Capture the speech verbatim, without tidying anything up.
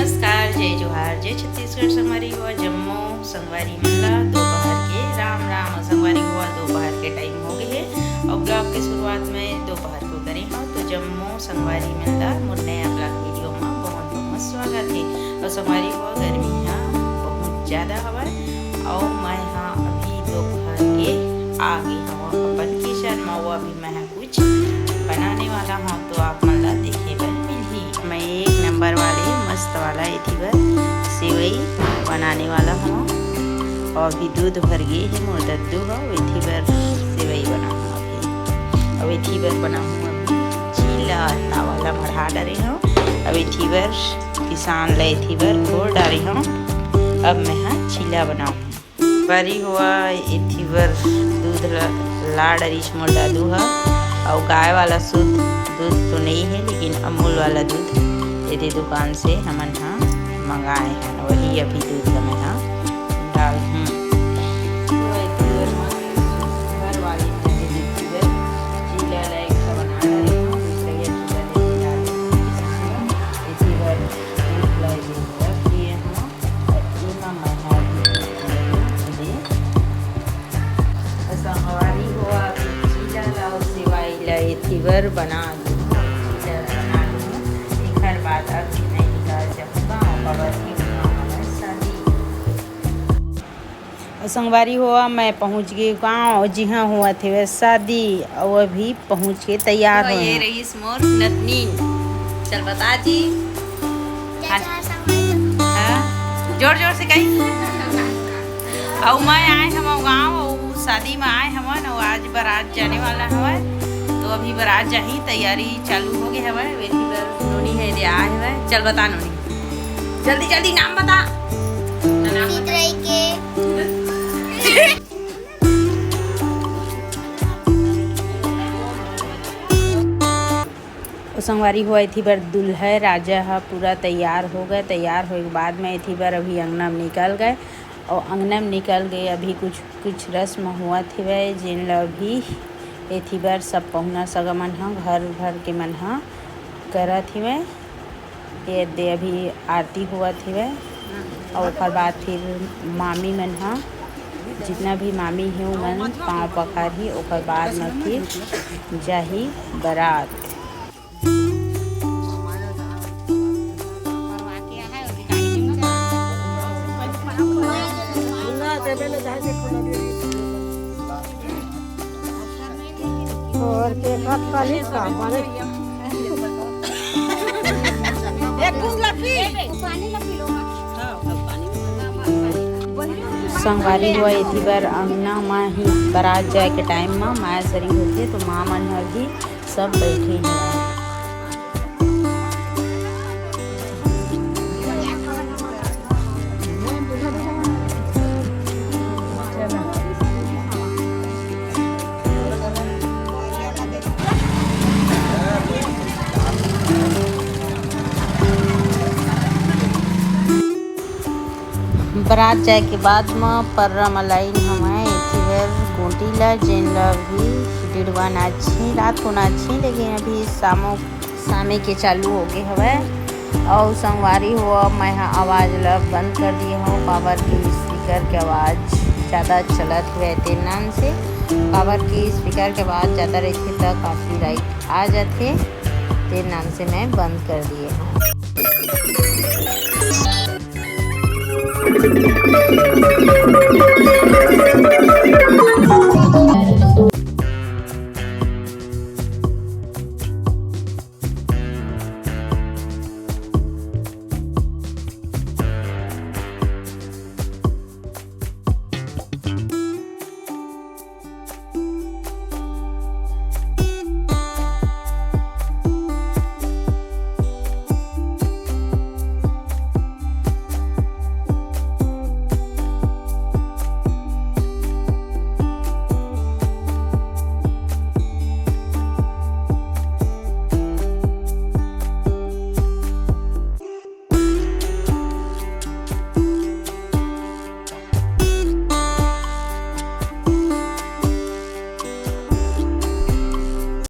नमस्कार, जय जोहार, जय छत्तीसगढ़। संगवारी हो, जम्मो संगवारी मन ला दोपहर के राम राम। संगवारी हो, दोपहर के टाइम हो गए हे और ब्लॉग के शुरुआत में दोपहर को करे हो, तो जम्मो संगवारी मन ला मोर नया ब्लॉग वीडियो में बहुत बहुत स्वागत है। और संगवारी हो, गर्मी हा बहुत ज्यादा हवय और मैं हा अभी दोपहर के आ गई हूँ अपन किचन में। वो अभी मैं कुछ बनाने वाला हूँ, तो आप मन ला देखे बर मिलही। मैं एक नंबर वाले मस्त वाला एथी बर सेवई बनाने वाला हूँ। और अभी दूध भर गे हे मोर दद्दू ह, एथी बर सेवई बनाहूँ अभी। अब एथी बर बनाहूँ अभी चीला, तावा ला मढ़ा डारे हूँ। अब एथी बर पिसान ला एथी बर घोर डारे हूँ। अब मैं हा चीला बनाहूँ। बरी हुआ एथी बर दूध ला, ला डरिस मोर दादू ह। अउ गाय वाला शुद्ध दूध तो नहीं है, लेकिन अमूल वाला दूध एदे दुकान से हमन हा मंगाए हन, वही अभी दूध ला मैं हा डालहूँ। संगवारी हो, अभी चीला ला अउ सेवई ला एथी बर बना दूँ, चीला ला बना दूँ। एखर बाद अभी मैं निकल जाहूँ गाँव, काबर कि वहाँ हमार शादी। अउ संगवारी हो, मैं पहुँच गे गाँव, जिहाँ होवत हेवय शादी, अउ अभी पहुँच के तैयार तो होए ये हंव। रहीस मोर नतनी। चल बता जी। चाचा, संगवारी हो। हाँ, जोर जोर से कही। अउ मैं आए हवं गाँव, अउ शादी में आए हवन, अउ आज बारात जाने वाला हवय, तो अभी बारात जाही, तैयारी चालू हो गए हवय। एथी बर नोनी हे दे आए हवय। चल बता नोनी, जल्दी जल्दी नाम बता। सीतराई के। ओ संगवारी हो, एथी बर दुल्हा राजा ह पूरा तैयार हो गए। तैयार होए के बाद में एथी बर अभी अंगना में निकल गए। अउ अंगना में निकल गए, अभी कुछ, कुछ रस्म होवत हेवय, जेन ल अभी एथी बर सब पहुना सगा मन ह, घर भर के मन ह करत हेवय। ये दे अभी आरती होवत हेवय, अउ ओकर बाद फिर मामी मन ह, जितना भी मामी हे, ओमन पाँव पखारही, ओकर बाद म फिर जाही बारात। और के कत कली का माने। एक बूंद लपी। संगवारी हो, एथी बर अंगना म ही बारात जाए के टाइम म माया सरी होथे, तो माँ मन ह भी सब बैठे हैं। बारात जाए के बाद म पर्रा म लाइन हवय, एती बर गोटी ल, जेन ल भी डिड़वा नाचही, रात को नाचही, लेकिन अभी शामो, शामे के चालू हो गे हवय। अउ संगवारी हो, अब मैं ह आवाज ल बंद कर दिए हूँ, काबर कि स्पीकर के आवाज ज़्यादा चलत हवय, तेन नाम से, काबर कि स्पीकर के आवाज ज़्यादा रहिथे त कॉपीराइट आ जाथे, तेन नाम से मैं बंद कर दिए हूँ।